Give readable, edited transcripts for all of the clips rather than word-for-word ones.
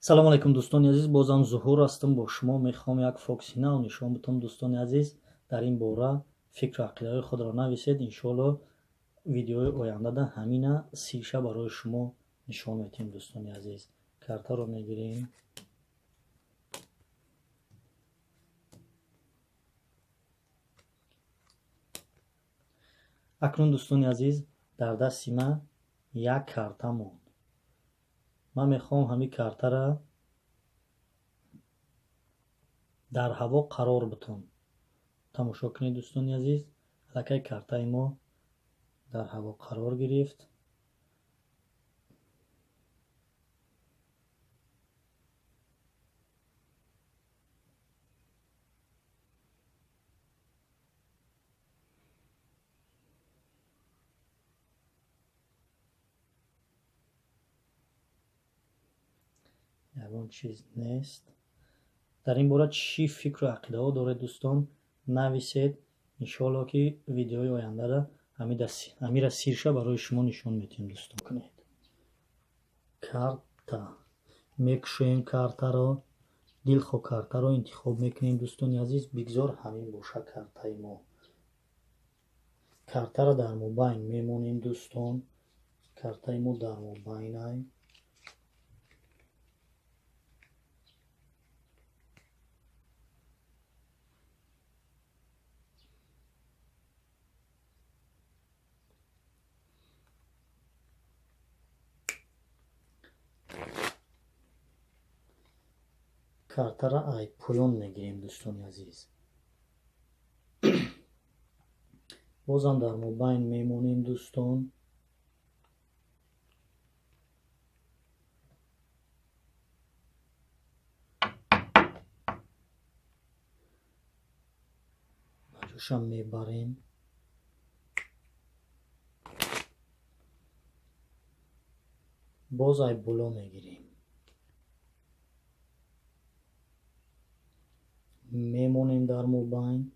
Салом алейкум, дӯстони азиз, бозам Зуҳур ҳастам бо шумо. Мехоҳам як фокуси нав нишон бидам, дӯстони азиз. Дар ин бора фикру ақидаҳои худро нависед. Иншоалло, видеои ояндада ҳамина сиша барои шумо нишон медиҳем, дӯстони азиз. Картаро мегирем. Акнун, дӯстони азиз, дар дасти ман як карта монд. Ман мехоҳам ҳамин картара дар ҳаво қарор битам. Тамошо кунед, дӯстони азиз, аллакай картаи мо дар ҳаво қарор гирифт. Ягон чиз нест. Дар ин бора чӣ фикру ақидаҳо доред, дӯстон, нависед. Иншоалло, ки видеои ояндара ҳамира сирша барои шумо нишон медиҳем, дӯстон. Кунед, карта мекушоем, картаро дилхоҳ картаро интихоб мекунем, дӯстони азиз. Бигзор ҳамин боша картаи мо. Картаро дар мобайн мемонем, дӯстон. Картаи мо дар мобайнай. Картара ай поён мегирем, дӯстони азиз. Бозам дар мобайн мемонем, дӯстон. Ба ҷошам мебарем. Боз ай боло мегирем, мемонем дар мобайн.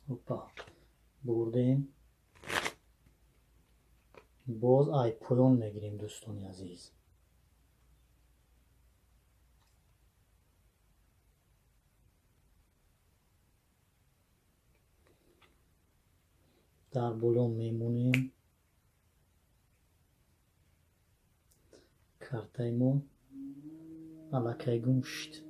Опа, бурдем. Боз ай поён мегирем, дӯстони азиз. Дар боло мемонем. Картаи мо аллакай гум шуд.